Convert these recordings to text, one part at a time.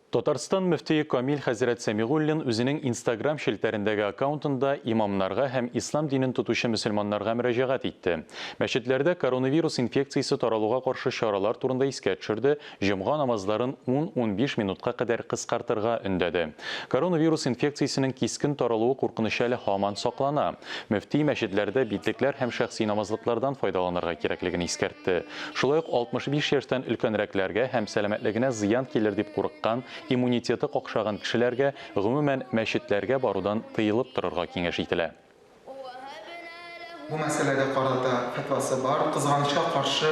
Татарстан мөфтие Камил хәзрәт Сәмигуллин үзенең Инстаграм челтәрендәге аккаунтында имамнарга һәм ислам динен тотучы мөселманнарга мөрәҗәгать итте. Мәчетләрдә коронавирус инфекциясе таралуга каршы чаралар турында искә төшерде, җомга намазларын ун-унбиш минутка кадәр кыскартырга өндәде. Коронавирус инфекциясенең кискен таралуы куркынычы әле һаман саклана. Мөфти мәчетләрдә битлекләр һәм шәхси намазлыклардан файдаланырга кирәклеген искәртте. Шулай ук 65 яшьтән өлкәнрәкләргә һәм сәламәтлегенә зыян килер дип курыккан, иммунитеты какшаган кешеләргә, гомумән, мәчетләргә барудан тыелып торырга киңәш ителә. Бу мәсьәләгә карата фәтвасы бар. Кызганычка каршы,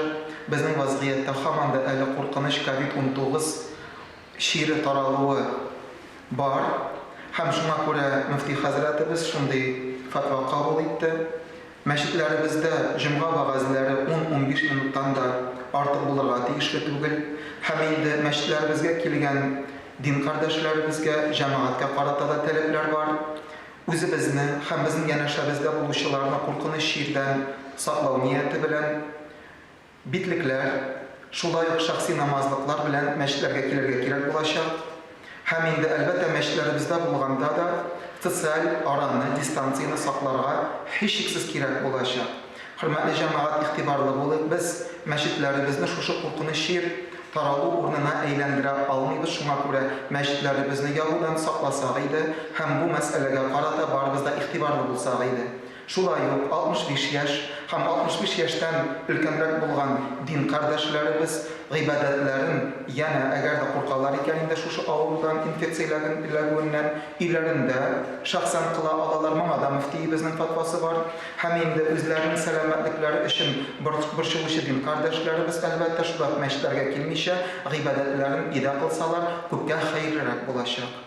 безнең вазгыятьтә һаман да әле куркыныч ковид 19 чире таралуы бар. Һәм шуңа күрә мөфти хәзрәтебез шундый фәтва кабул итте. Мәчетләребездә җомга вәгазьләре ун-унбиш минуттан да артык булырга тиешле түгел. Һәм инде мәчетләребезгә килгән дин кардәшләребезгә, җәмәгатькә карата да таләпләр бар. Үзебезне һәм безнең янәшәбездә булучыларны куркыныч чирдән саклау нияте белән, Битлекләр, шулай ук шәхси намазлыклар белән мәчетләргә килергә кирәк булачак. Һәм инде, әлбәттә, мәчетләребездә булганда да социаль араны, дистанцияне сакларга һичшиксез кирәк булачак. Хөрмәтле җәмәгать, игътибарлы булыйк, без мәчетләребезне шушы куркыныч чир таралу урынына әйләндерә алмыйбыз, шуңа күрә мәчетләребезне ябудан сакласак иде һәм бу мәсьәләгә карата барыбыз да игътибарлы булсак иде. Шулай ук 65 яшь һәм 65 яшьтән өлкәнрәк булган дин кардәшләребез гыйбадәтләрен янә, әгәр дә куркалар икән инде шушы авырудан, инфекция эләгүеннән, өйләрендә шәхсән кыла алалар, моңа да мөфтиебезнең фәтвасы бар. Һәм инде үзләренең сәламәтлекләре өчен борчылучы дин кардәшләребез, әлбәттә, шулай ук мәчетләргә килмичә, гыйбадәтләрен өйдә кылсалар, күпкә хәерлерәк булачак.